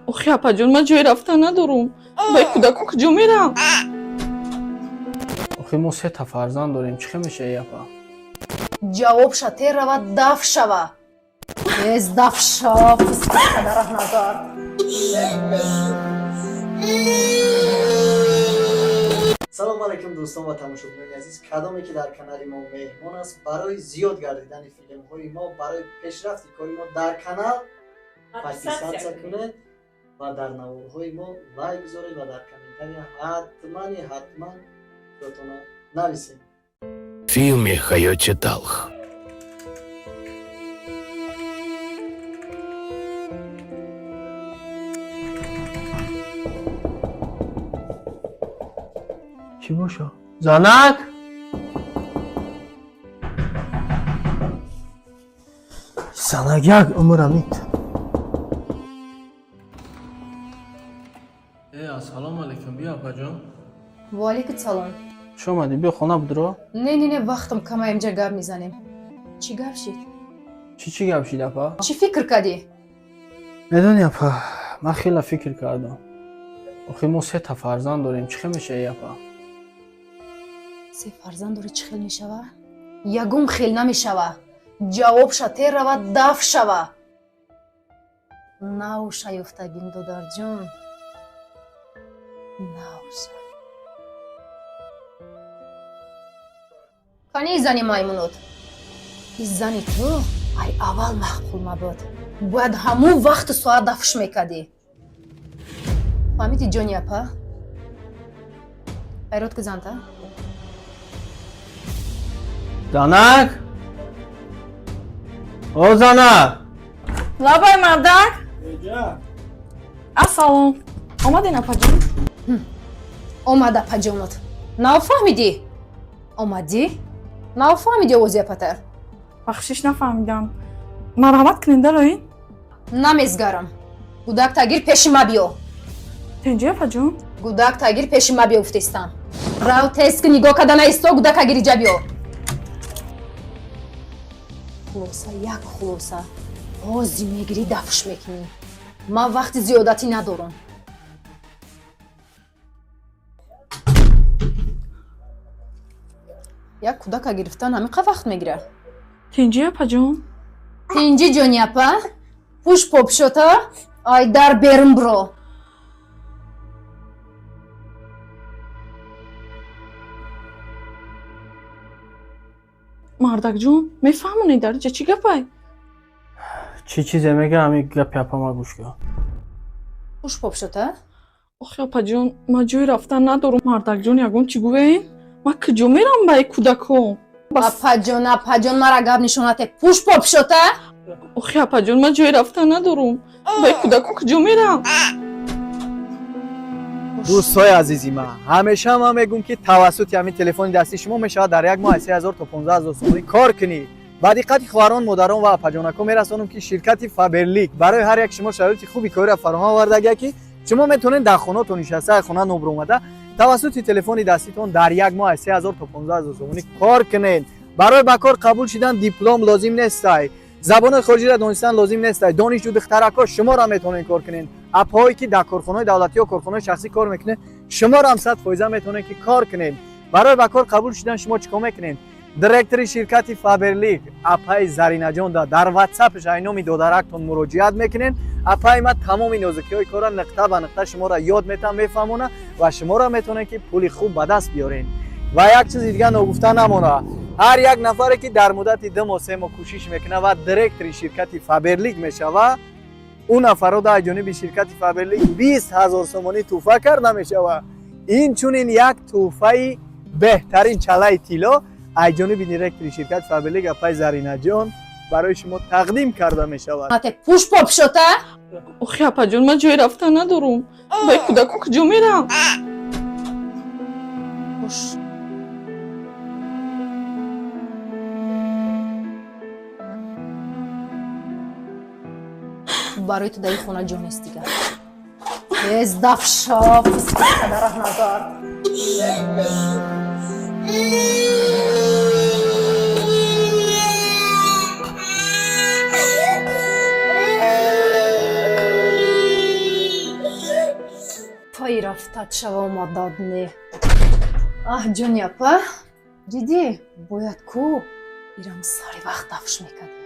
Охи, апаҷон, ман ҷое рафтан надорум. Ба кӯдако куҷо мерам? Охи, мо сета фарзанд дорем, чӣ хел мешавӣ, апа? Ҷавоб ша, тер равад, даф шава. Тез даф шава, падарах назар. Салому алайкум, дӯстон ва тамошобинони азиз. Кадоме ки дар канали мо меҳмон аст, барои зиёд гардидани филмҳои мо, барои пешрафти кори мо дар канал подписаться кунед ва дар наворҳои мо лайк гузоред ва дар комментария ҳатмани ҳатман фикротона нависед. Филми ҳаёти талх. Чӣ боша? Занак, занак, як умрам ит. Э, ассалому алайкум, биё, апаҷон. Ваалайкум салом. Хуш омадӣ, биё, хона будро. Не, не, не, вақтам кама, инҷа гап мезанем. Чӣ гап шид? Чӣ гап шид, апа? Чӣ фикр кардӣ? Медонӣ, апа, ман хеле фикр кардам. Охи, мо сета фарзанд дорем, чӣ хел мешавӣ, апа? Се фарзанд дорӣ, чӣ хел мешава? Ягон хел намешава. Ҷавоб ша, тер равад, даф шава. Нав шаёфтагим, додарҷон, навша. Кани зани маймунот? И зани ту ай аввал маъқул мабуд, бояд ҳамун вақту соат дафш мекардӣ. Фаҳмиди, ҷони апа? Хайрот кизанта. Занак, о занак! Лабай, мардак, ассалом, омаден, апаҷон? Омад апаҷонот. Нафаҳмидӣ? Омадӣ, нафаҳмидӣ овози апата? Бахшиш, нафаҳмидам. Марҳамат кунед, дароин. Намезгарам. Гудак тагир, пеши ма биё. Тенҷи, апаҷон? Гудак тагир, пеши ма биё, гуфтестам. Рав, тез ки, нигоҳ када наисто, гудака гириҷа биё. Хулоса, як хулоса: ҳози мегирӣ, дафш мекунӣ. Ман вақти зиёдатӣ надорам. Як кӯдака гирифтан ҳамин қа вақт мегирад? Тенҷи, апаҷон? Тинҷи, ҷони апа. Пӯш попшота, ай дар берун биро. Мардакҷон, мефаҳмонед, дар ҷа чӣ гапай? Чӣ чизе мега? Ҳами гапи апама гӯш кун. Пӯш попшота. Охи, апаҷон, ман ҷое рафтан надорум. Мардакҷон, ягон чӣ гӯем? Ман куҷо мерам ба кӯдакҳо? Апаҷон, апаҷон, мара гап нишонате. Пӯш попшота. Охи, апаҷон, ман ҷое рафтан надорум. Ба кӯдакҳо куҷо мерам? Дӯстҳои азизи ман, ҳамеша ман мегӯм, ки тавассути ҳамин телефони дастӣ шумо мешавад дар як моҳ аз 3000 то 15 000 сомонӣ кор кунӣ. Ба диққати хоҳарон, модарон ва апаҷонакҳо мерасонам, ки ширкати Фаберлик барои ҳар як шумо шароити хуби кориро фароҳам овардагия, ки шумо метавонед дар хонатон нишаста, аз хона нобуромада, тавассути телефони даститон дар як моҳ аз 3000 то 15 000 сомонӣ кор кунед. Барои ба кор қабул шудан диплом лозим нестай, забони хориҷиро донистан лозим нестай. Донишҷӯ духтаракҳо, шуморо метавонед кор кунед. Апҳое ки дар корхонаҳои давлатӣ ё корхонаҳои шахсӣ кор мекунед, шуморо ҳам 100% метавонед ки кор кунед. Барои ба кор қабул шудан шумо чӣ кор мекунед? Директори ширкати Фаберлик апаи Заринаҷон дар ватсапш ай номи додарактон муроҷиат мекунед. Апаи ма тамоми нозукиҳои корра нуқта ба нуқта шуморо ёд метам, мефаҳмона ва шуморо метавонед ки пули хуб ба даст биёред. Ва як чизи дига ногуфта намона: ҳар як нафаре ки дар муддати 2 моҳ, 3 моҳ кӯшиш мекунад ва директори ширкати Фаберлик мешава, ӯ нафарро дар ҷониби ширкати Фаберлик 20 000 сомонӣ тӯҳфа карда мешава. Инчунин як тӯҳфаи беҳтарин, чалаи тилло, аз ҷониби директори ширкати Фаберлик апаи Заринаҷон барои шумо тақдим карда мешавад. Пӯш попшота. Охи, апаҷон, ман ҷое рафтан надорум. Ба кӯдакҳо куҷо мерам? Пӯш. Барои ту дар ин хона ҷо нест дигар. Тез даф шав, падарах назар. Пайи рафтат шава мадад не. Аҳ, ҷони апа, дидӣ, бояд ку ирам сари вақт дафш мекардӣ.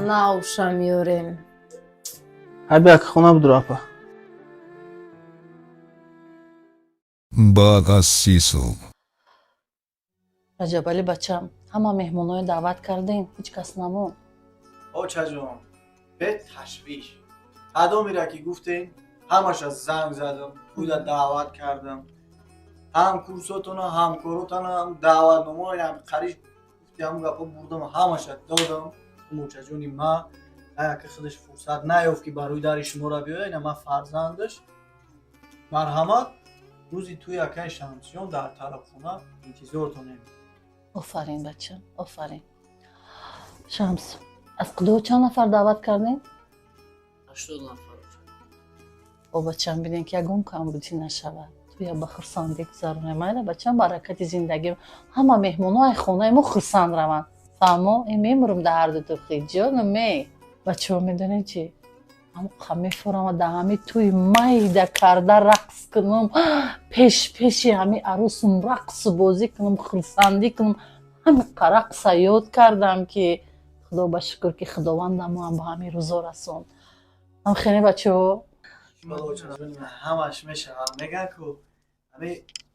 Навша меёрем. Ҳай, бия, хона будур, апа. Баъд аз 30 сол. Раҷабалӣ, бачам, ҳама меҳмонҳоро даъват кардем, ҳеҷ кас намонд. Очаҷон, бе ташвиш, кадомера ки гуфтем, ҳамаша занг задам, тӯйда даъват кардам. Ҳам курсотона, ҳамкоротона, ҳам даъватномаам қариш гуфти, ҳамн гапо бурдам, ҳамаша додам. Очаҷони ма, яке худаш фурсат наёфт, ки ба рӯи дари шуморо биёяд. Ина ман фарзандаш. Марҳамат, рӯзи тӯи акаи Шамсиён дар тарабхона интизортонем. Офарин, бачам, офарин. Шамс, аз Қудо чанд нафар даъват кардем? 80 нафар. О, бачам, бинем, ки ягон камбудӣ нашавад. Туя ба хурсандӣ гузаронем, майла, бачам, баракати зиндагӣ. Ҳама меҳмонҳо ай хонаи мо хурсанд раванд, фаҳмо? Э, мемурам дар ҳарду тухи ҷону ме. Бачаҳо, медонед чӣ? Ҳамқа мефурам дар ҳами тӯи майда карда рақс кунам, пеш пеши ҳами арӯсум рақсу бозӣ кунам, хурсандӣ кунам. Ҳамиқа рақса ёд кардам, ки худо ба шукр, ки худовандамоам ба ҳамин рӯзо расонд. Ҳам хеле, бачаҳо. Ҳамаш мешавад. Мегӯянд ку, ҳами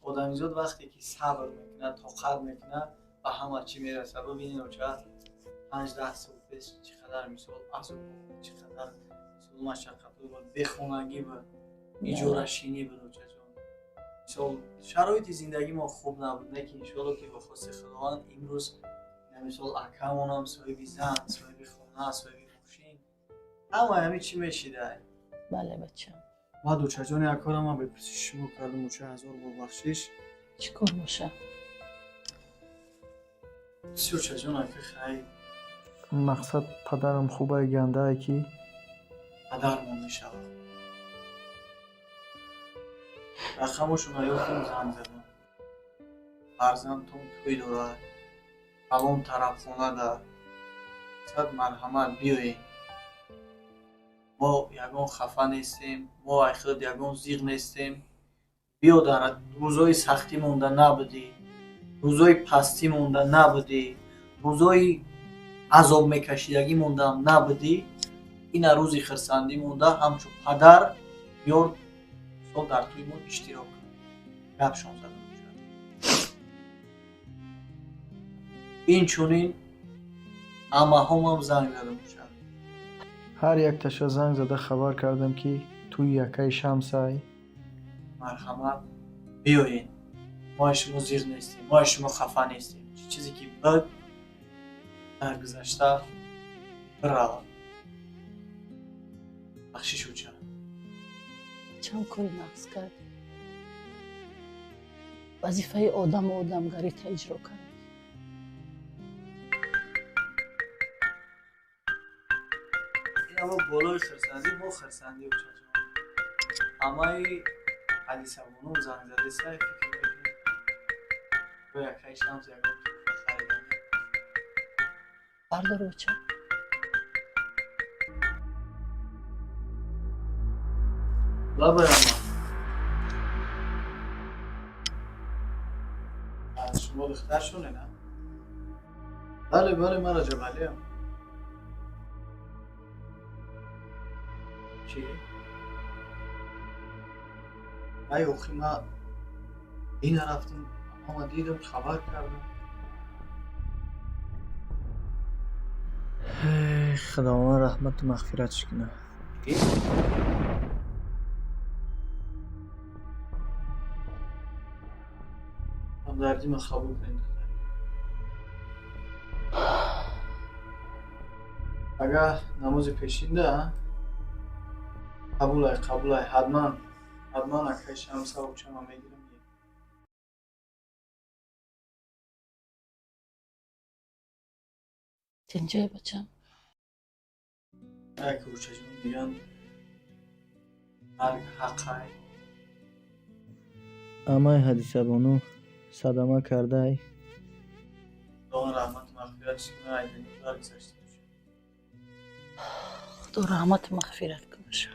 одамизод вақте ки сабр мекунад, тоқат мекунад, ба ҳама чӣ мерасад. Бибинед, оча, 5-10 сол пеш чӣ қадар, мисол, азоб, чӣ қадар, мисол, машаққатҳо буд, бехонагӣ буд, иҷорашинӣ буд, очаҷон. Мисол, шароити зиндагӣ мо хуб набуд, лекин иншоалло, ки бо хости Худованд имрӯз, мисол, акамонам соҳиби зан, соҳиби хона, соҳиби мошин, ҳамаи ҳамин чӣ мешидай. Бале, бачам. Баъд, очаҷон, як корам ман бепурсиши шумо кардам, оча, ҳазор бор бахшиш. Чӣ кор боша? Бисёр, очаҷон, ака, хай. Мақсад, падарам хубай, гандае ки Падармон мешавад. Рақамошонро ёфтам, занг задам. Фарзандтон тӯй дорад, фалон тарабхонада, сад марҳамат, биёед. Мо ягон хафа нестем, мо ай худ ягон зиқ нестем. Биё, дар рӯзҳои сахтӣ монда набудӣ, рӯзҳои пастӣ монда набудӣ, рӯзҳои азоб мекашидагӣ мондаам набудӣ. Ина рӯзи хирсандӣ монда, ҳамчун падар биёр, мисол, дар тӯи мо иштирок кун. Гапшон зада бошад. Инчунин амаҳомам занг зада бошад. Ҳар якташа занг зада хабар кардам, ки тӯи акаи Шамсай. Марҳамат, биёед. Мо аз шумо зиқ нестем, мо аз шумо хафа нестем. Чӣ чизе ки буд дар гузашта, биравад. Бахшиш, оча. Чанд кори нағз кардӣ, вазифаи одаму одамгарита иҷро кардӣ. Ин болои хирсандӣ бо хирсандӣ, очаҷон. Ҳамаи ҳадисабоном занг задесай, фикр мекунем, ё якаи Шамс ягон туҳфа хариданӣ. Бардор, бача. Лабаяма. Аз шумо духтар шуне, на? Бале, бале, ман Раҷабалиам. Чӣ? Ай, охи, ма ина рафтем, ама дидам, хабар кардам. Худованд раҳмату мағфиратш кунад. Ҳамдардӣ ма қабул кунед, духтар. Агар намози пешинда қабулай, қабулай, ҳатман, ҳатман акаи Шамса, очама мегирам. Тинҷай, бачам. Як очаҷон, мегӯянд, марг ҳаққай. Амаи Ҳадисабону садама кардай. Худованд раҳмату мағфиратш кунад, айдани баргузашта бошад. Худо раҳмату мағфират кунаша.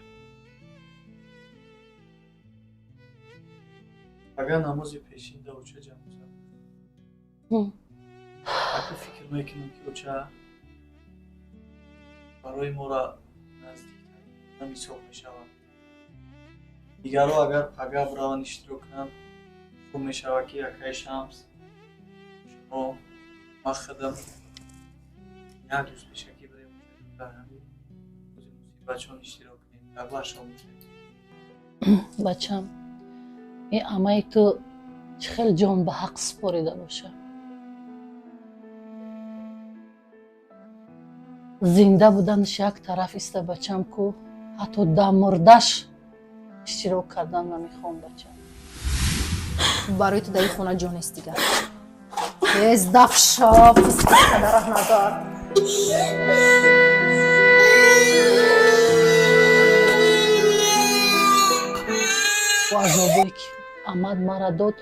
Агар намози пешин да оча ҷаноза, ака, фикр мекунам, ки оча барои моро наздиктар ҳисоб мешавад. Дигарро агар пага бираванд, иштирок кунанд, хуб мешавад, ки акаи Шамс, шумо, ман худам як рӯз пешакӣ бирем, дар ҳамин рӯзи мусибатшон иштирок кунем, дар баршон бошем. Бачам, ин амаи ту чӣ хел ҷон ба ҳақ супорида боша. Зинда буданаш як тараф иста, бачам, ку ҳатто дамурдаш иштирок кардан намехоҳам, бачам. Барои ту дар ин хона ҷо нест дигар. Тез дафша, фисқадараҳ назар. Азобое ки амад мара дод,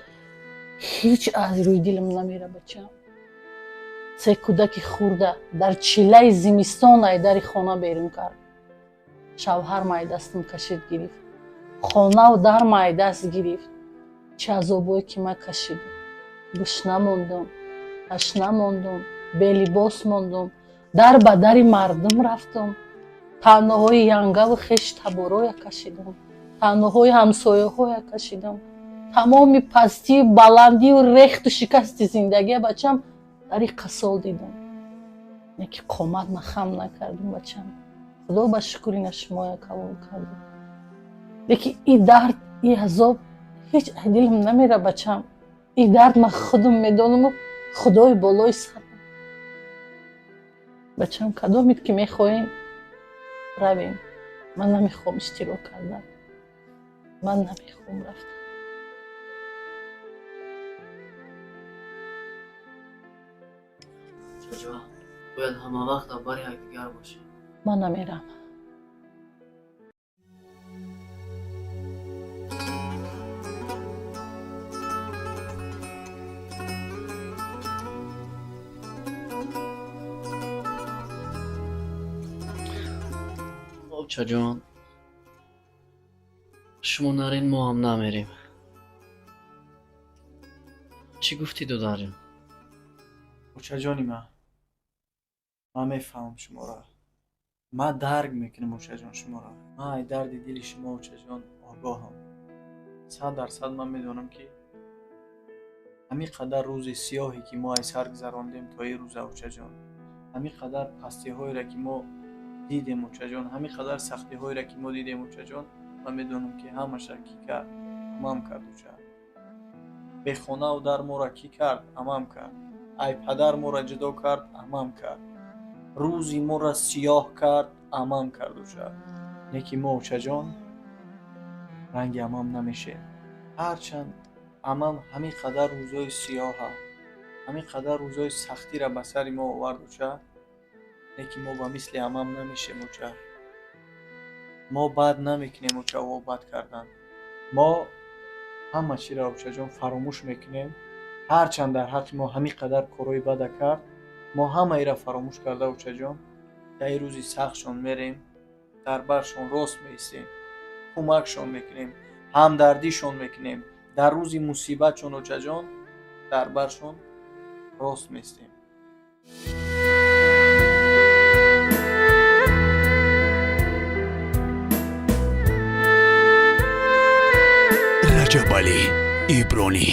ҳеҷ аз рӯи дилам намера, бачам. Се кӯдаки хурда дар чиллаи зимистон ай дари хона берун кард. Шавҳар май дастам кашид гирифт, хонаву дар май даст гирифт. Чӣ азобое ки ман кашидам! Гушна мондум, ташна мондум, белибос мондум, дар ба дари мардум рафтум, таъноҳои янгаву хеш табороя кашидам, таъноҳои ҳамсояҳоя кашидам. Тамоми пастию баландию рехту шикасти зиндагия, бачам, дар ин қасол дидам. Яки қомат нахам накардум, бачам. Худо ба шукр, ина шумоя калон кардум. Лекин и дард, и азоб ҳеҷ аз дилам намера, бачам. И дард ман худам медонаму худои болои сарам. Бачам, кадомит ки мехоҳем, равем. Ман намехоҳам иштирок кардан, ман намехоҳам рафтан. Чоҷо, бояд ҳамавақт дар бари якдигар бошем. Ман намерам. Очаҷон, шумо нарен, мо ҳам намерем. Чӣ гуфтӣ, додарҷон? Очаҷони ман, ман мефаҳмам шуморо, ман дарк мекунам, очаҷон, шуморо. Ман ай дарди дили шумо, очаҷон, огоҳам 100%. Ман медонам, ки ҳамин қадар рӯзи сиёҳе, ки мо ай сар гузарондем то ин рӯза, очаҷон, ҳамин қадар пастиҳоеро, ки мо дидем, очаҷон, ҳамин қадар сахтиҳоеро, ки мо дидем, очаҷон, ман медонам, ки ҳамаша кӣ кард. Амам кард, оча. Бехонаву дар моро кӣ кард? Амам кард. Ай падар моро ҷудо кард? Амам кард. Рӯзи моро сиёҳ кард? Амам кард, оча. Лекин мо, очаҷон, ранги амам намешем. Ҳарчанд амам ҳамин қадар рӯзҳои сиёҳа, ҳамин қадар рӯзҳои сахтиро ба сари мо овард, оча, лекин мо ба мисли амам намешем, оча. Мо бад намекунем, оча. Во бад кардан мо ҳама чиро, очаҷон, фаромӯш мекунем. Ҳарчанд дар ҳаққи мо ҳамин қадар корҳои бада кард, мо ҳамаиро фаромӯш карда, очаҷон, дар ин рӯзи сахтшон мерем, дар баршон рост меистем, кӯмакшон мекунем, ҳамдардишон мекунем. Дар рӯзи мусибатшон, очаҷон, дар баршон рост меистем. Раҷабалӣ Ибронӣ.